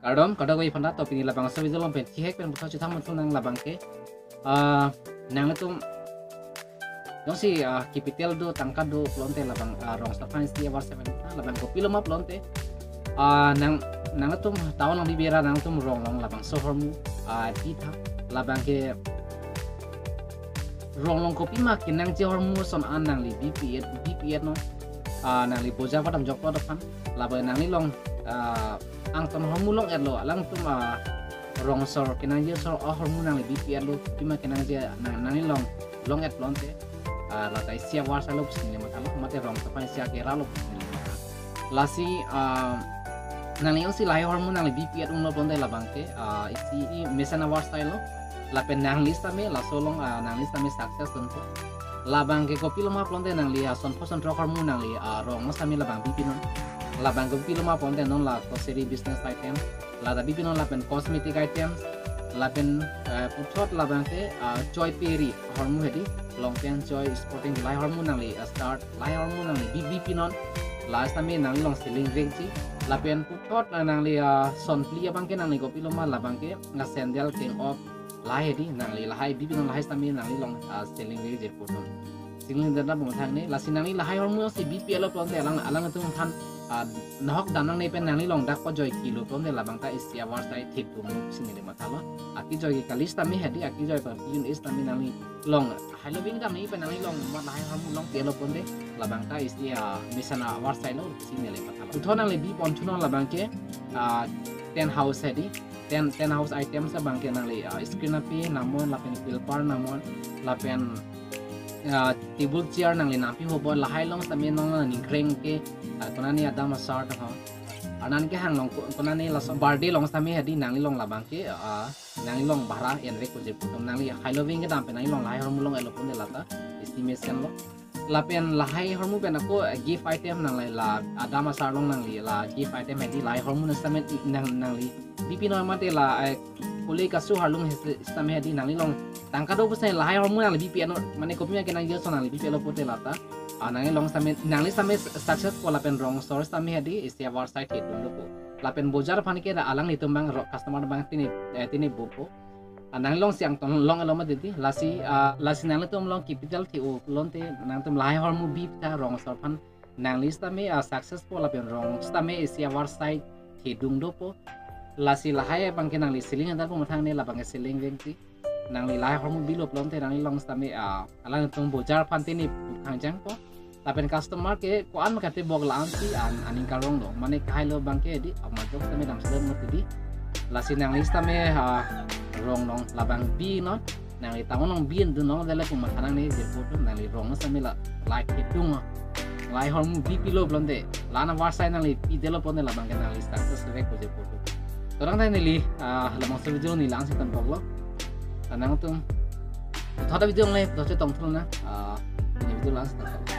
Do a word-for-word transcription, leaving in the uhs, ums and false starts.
Kardom, kardom ko iphan ta, to pini labangso video along pen thihek pen puthot chethang muthun nang labang ke. Ah, nangtum jongsi ah, capital do, tangka do pulote labang ah, rong sar aphan isi avarsai pen ah, labang kopilo ma pulote. Ah, nang nangtum town along bibi ra nangtum rong along labangso ahormu ah, pitha, labang ke rong along kopima kenangji ahormu ason an nangli bipi-et, bipi-et non. Ah, nangli bojar padam joklo aphan, labang nangli along ah, angton ahormu long-etlo, alangtum ah, rong sar kenangji sar ahormu nangli bipi-etlo, kopima kenangji nang, nangli along long-et pulote. Ah, lata isi avarsai lo pusi neli mathalo, mate rong sar aphan isi akera lo pusi neli mathalo. Lasi ah, nangli jongsi lahai ahormu nangli bipi-et unglo pulote labang ke ah, isi i mesen avarsai lo. Lapen nangli sitame laso along ah, nangli sitame success dunpo. Labang ke kopilo ma pulote nangli ah, son pho son throk ahormu nangli ah, rong sitame labang bipi non. Labang kopilo ma pulote non la grocery business item, lata bipi non, lapen cosmetic items, lapen eh, puthot labang ke ah, choi peri ahormu hedi, long pant choi, sporting, lahai ahormu nangli ah, start, lahai ahormu nangli bi- bipi non. La sitame nangli along selling vekji. Lapen puthot ah, nangli ah, son phli abang ke nangli kopilo ma, labang ke ah, sandal, keng-ok, lahai hedi, nangli lahai bipi non, lahai sitame nangli along ah, selling vekji putum. Selling det pu mathang ne, lasi nangli lahai ahormu jongsi bipi-etlo pulote alang, alangtum aphan ah, nahok dam nangne pen nangli along dak pajoi kilo pulote labang ta isi avarsai thedung lo pusi neli mathalo. Akejoi ke kali sitame hedi, akejoi pa pin sitame nangli along hailoving dam nangne pen nangli along mat lahai ahormu longpi-etlo pulote labang ta isi ah, mesen avarsai lo pusi neli mathalo. Puthot nangli bi pon thunon labang ke ah, tent house hedi, tent, tent house items abang ke nangli ah, screen ape namon, lapen pilpar namon, lapen ah, table chair nangli nampi ho bo, lahai along sitame non ningkreng ke ah, konane adam asar ta ho. Anan kehang along ko- konane laso birthday along sitame hedi nangli along labang ke ah, nangli along bhara envek puji putum, nangli hailoving kedam pen nangli along lahai ahormu long-etlo pulote lata isi mesen lo. Lapen lahai ahormu pen ako eh, gift item nangli la adam asar along nangli la gift item hedi, lahai ahormu nang sitame nang, nangli bipi non mate la eh, kole kasu arlung he- sitame hedi, nangli along tangka do pusi lahai ahormu nangli bipi-et non, mane kopima kenangji ason nangli bipi-etlo pulote lata ah, nangli along sitame, nangli sitame success po, lapen rong sar sitame hedi isi avarsai thedung dopo. Lapen bojar aphan ke da alanglitum abang ro- customer abang tini eh, tini bupo. Ah, nangli alongsi angton long-etlo mati di, lasi ah, lasi nangtum along capital the-o pulote nangtum lahai ahormu biptha, rong sar aphan nangli sitame ah, success po, lapen rong sitame isi avarsai thedung dopo. Lasi lahai abang ke nangli selling det pu mathang ne, labang ke selling vekji. Nangli lahai ahormu bilo pulote nangli along sitame ah, alangtum bojar aphan tini pu khangjangpo. Lapen customer ke ko-an ma katebok, la-ansi an aning karong lo, mane kahailo abang ke di ama jok sitame dam selem mati di. Lasi nangli sitame ah, rong along labang bi non, nangli town along bi-en dun non, dele pu mathang ne jirpo tu, nangli rong sitame la lahai thedung, lahai ahormu bipilo pulote, la-an avarsai nangli pidetlo pulote labang ke nangli success vek pu jirpo tu. To tangte neli ah, labangso video neli la-ansi tampoklo. Nangtum puthot video nangli puthot chetong thulonang ah, pini video la-ansi tampok.